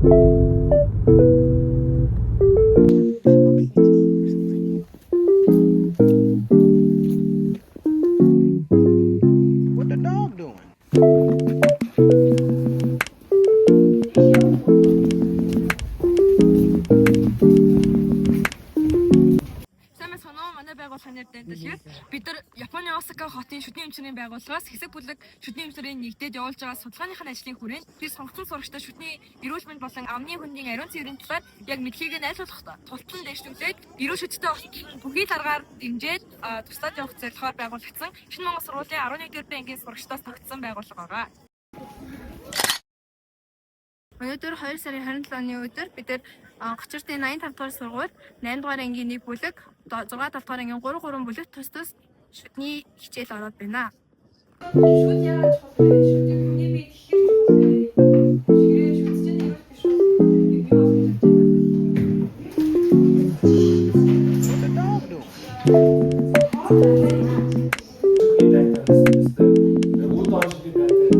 What the dog doing? Сайн байцгаана уу? Манай байгууллагын нэр Данталгэр. Бид нар Японы Осака хотын шүдний эмчнэрийн байгууллагаас хэсэг бүлэг шүдний эмчнэрийн нэгдээд явуулж байгаа судалгааных нь ажлын хүрээнд би сонгоцсон сурагчдаа шүдний эрүүл мэнд болон амны хөндийн ариун цэврийн талаар яг мэдлэгийг нь аль болох тултан дэвшүүлээд эрүүл шүдтэй болтол бүхий л аргаар дэмжиж туслаад явах зорилгоор байгуулагдсан Шинэ Монгол сургуулийн 11 дэх ангийн сурагчдаас тогтсон байгууллага байгаа. Өнөөдөр 2 сарын 27-ны өдөр бид нар Гочиртын 85 дугаар сургууль 8 дугаар ангийн 1 бүлэг, 6 7 дугаар ангийн 3 3 бүлэг тус тус шүдний хичээл ороод байна. Шүд яагаад чухал вэ? Шүдийг хүний бие тэгэхээр чухал вэ? Ширээ шүд чинь эрүүл биш үү? Юу болж байна? What the dog doing? Үд он шидийн дайтай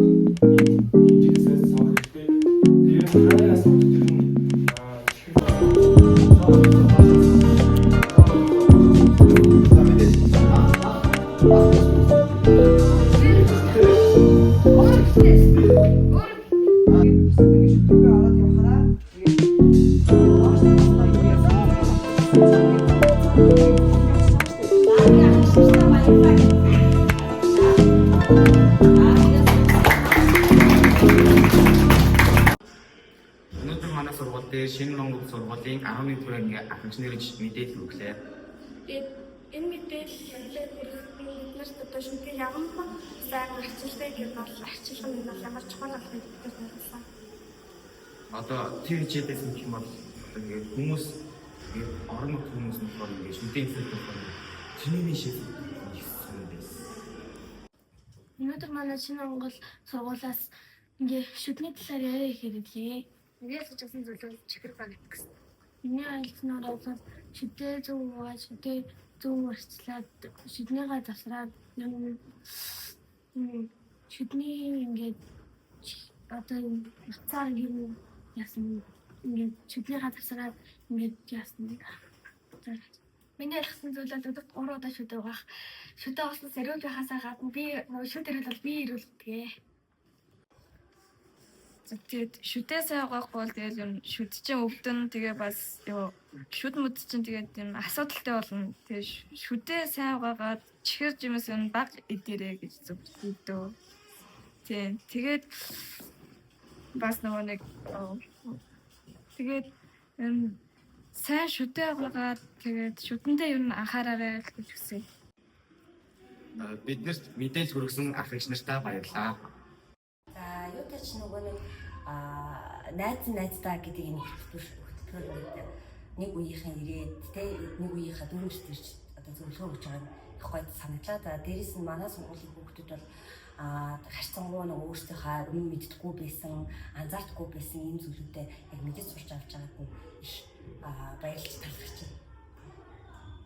ийм хэмжээсээ сонгох хэрэгтэй. Тэр нь хааны асуудал тэр нь Өнөөдөр манай сургууль дээр Шинэ Монгол сургуулийн 11 дугаар ангийн ахлагч нэрж мэдээлэл өглөө. Тэгээд энэ мэдээлэл хүргэсэн бид нарт одоо шүдний ямар сайн арчилтай гэдэг бол арчилга нь бол ямар чухал болохыг бид нар ойлгосон. Одоо тэр хичээлээс гэх юм бол одоо ингээд хүмүүс ингээд орон нутгийн хүмүүс нь болохоор ингээд шүдийн зүйл болохоор тэрний шив их сонир байсан. Өнөөдөр манай Шинэ Монгол сургуулиас ингээ шүдний талаар яриа их хэрэглээ. Миний сонссон зүйл бол чихэр баг гэсэн. Миний ойлсноор бол шүдээ зөв угаа, шүдээ зөв урьдчилаад, шүднийгаа завсраад юм шүдний ингээд одоо утсаар юм яасан ингээд шүднийгаа завсраад ингээд яасан. Миний ойлгосон зүйл бол өдөрт 3 удаа шүд угаах. Шүдээ ууснаас эрүүл байхаасаа гадна би нөгөө шүд эрүүл бол би эрүүл гэдгээ. Тэгээд шүдээ сайн угаахгүй бол тэгэл юм шүд чинь өвдөн тэгээ бас юу шүд мүд чинь тэгээд юм асуудалтай болно. Тэгээ шүдээ сайн угаагаад чихэр жимс юм баг идэрэ гэж зөвлөдөө. Тийм. Тэгээд бас нөгөө нэг тэгээд юм сайн шүдээ угаагаад тэгээд шүдэндээ ер нь анхаараарай л гэж хүсье. Биднэрт мэдээлэл хүргэсэн ахлагч нартаа баярлалаа. За юутай ч нөгөө нэг найз найздаа гэдэг энэ хөтөлбөр ингээд нэг үеийнхэн ирээд те нэг үеийнхээ дөрөвч ирж одоо зөвлөгөө өгч байгаа нь их гоё санагдлаа. За дээрэс нь манай сургуулийн хүүхдүүд бол харьцангуй нэг өөрсдийнхөө өмнө мэддэггүй байсан, анзаардаггүй байсан ийм зүйлүүдэд яг мэдэж сурч авч байгаад нь их баярлж талархаж байна.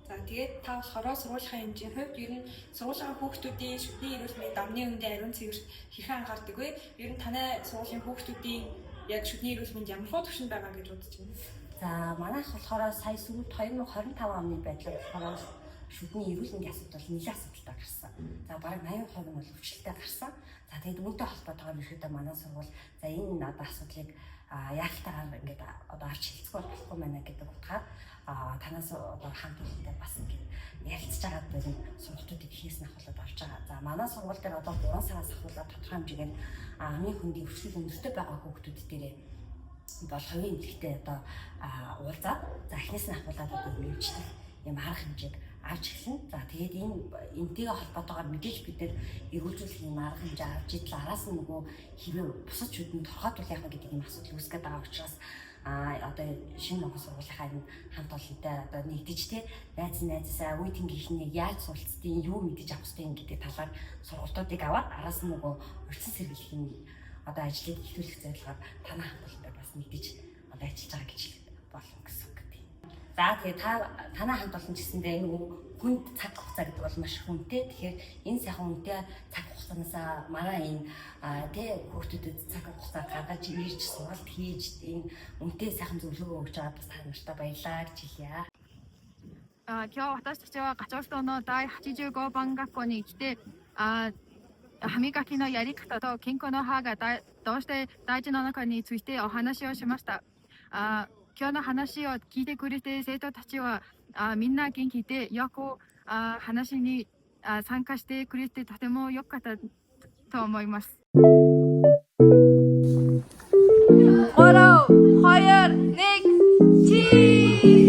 За тэгээд та болохоор сургуулийн хэмжээний хувьд ер нь сургуулийн хүүхдүүдийн шүдний эрүүл мэнд, амны хөндийн ариун цэвэрт хэрхэн анхаардаг вэ? Ер нь танай сургуулийн хүүхдүүдийн яг шүдний эрүүл мэнд ямар хуу түвшинд байгаа гэж бодож байна? За манайх болохоор сая сүүлд 2025 оны байдлаар болохоор шүдний эрүүл мэндийн асуудал нэлээд асуудалтай гарсан. За бараг 80% нь бол өвчлөлтэй гарсан. За тэгээд үүнтэй холбоотойгоор ерөөдөө манай сургууль за энэ одоо асуудлыг яалтаагаар ингээд одоо авч хэлцгүй болохгүй байна гэдэг утгаар танаас одоо хамт олонтой бас ингээд ярилцж байгаа дэр сургалтуудыг хийсэн ахуулаад авч байгаа. За манай сургууль дээр одоо 3 сараас ахуулаад тодорхой хэмжээгээр амын хөндийн өвчлөл өндөртэй байгаа хүүхдүүд дээрээ бол хувийн эмнэлэгтээ одоо уулзаад за эхнээс нь ахуулаад одоо эмчлэх юм арга хэмжээг авч эхэлнэ. За тэгээд энэ энтэйгээ холбоотойгоор мэдээж бид нэр эргүүлжүүлэх юм арга хэмжээ авч идэл араас нь нөгөө хэрвээ бусад шүдэн торхоод бол яах вэ гэдэг юм асуудал үүсгэж байгаа учраас одоо шинэ Монгол сургуулийнхаа энэ хамт олонтой одоо нэгдэж те найз найзсаа үе тэнгийнхнийг яаж суралцдیں، юу мэдэж авах ёстой гэдэг талаар сургалтуудыг аваад араас нь нөгөө урьдчилан сэргийлэхийн одоо ажлыг эхлүүлэх зорилгоор танай хамт олонтой бас нэгдэж одоо ажиллаж байгаа гэж болно гэсэн үг тийм. За тэгээ та танай хамт олон ч гэсэндээ энэ хүнд цаг хугацаа гэдэг бол маш хүнтэй. Тэгэхээр энэ сайхан үнэтэй цаг хугацаа хугацаанаас манай энэ тэ хүүхдүүдэд цаг хугацаа гаргаж ирж сургалт хийж энэ үнэтэй сайхан зөвлөгөө өгч байгаад бас та нартай баярлалаа гэж хэлье. あ今日私たちはガチョウの第85番学校に来て、歯磨きのやり方と健康の歯がだどうして大事なのかについてお話をしました。今日の話を聞いてくれて生徒たちはみんな元気でよく話に参加してくれて、とても良かったと思います。 3 2 1 cheese.